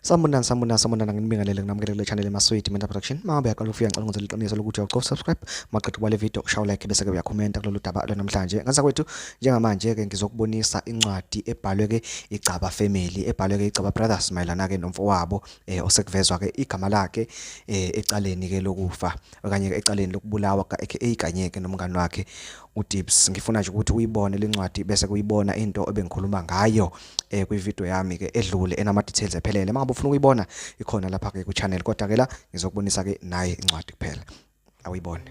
Sanibonani, sanibonani, sanibonani, nginibingelele nginamukele kule channel eMaswidi Mental Production. Mangabe uyaqala ukufika ngicela ungenzele iqiniso lokuthi uyacofa subscribe, maqeda ubale video, ushaye like bese ke uyakhomenta kulolu daba lwanamhlanje. Ngaza kwethu njengamanje ke ngizokubonisa incwadi ebhalwe ke iGcaba family, ebhalwe ke iGcaba Brothers mayelana ke nomfowabo osekuvezwa ke igama lakhe ecaleni ke lokufa okanye ecaleni lokubulawa ka-AKA kanye ke nomngani wakhe uTips. Ngifuna nje ukuthi uyibone lencwadi bese kuyibona into ebengikhuluma ngayo kwivideo yami ke edlule enama details ephelele. Mangabe ufuna ukuyibona ikhona lapha ke ku channel, kodwa ke la ngizokubonisa ke naye incwadi kuphela. Awuyibone.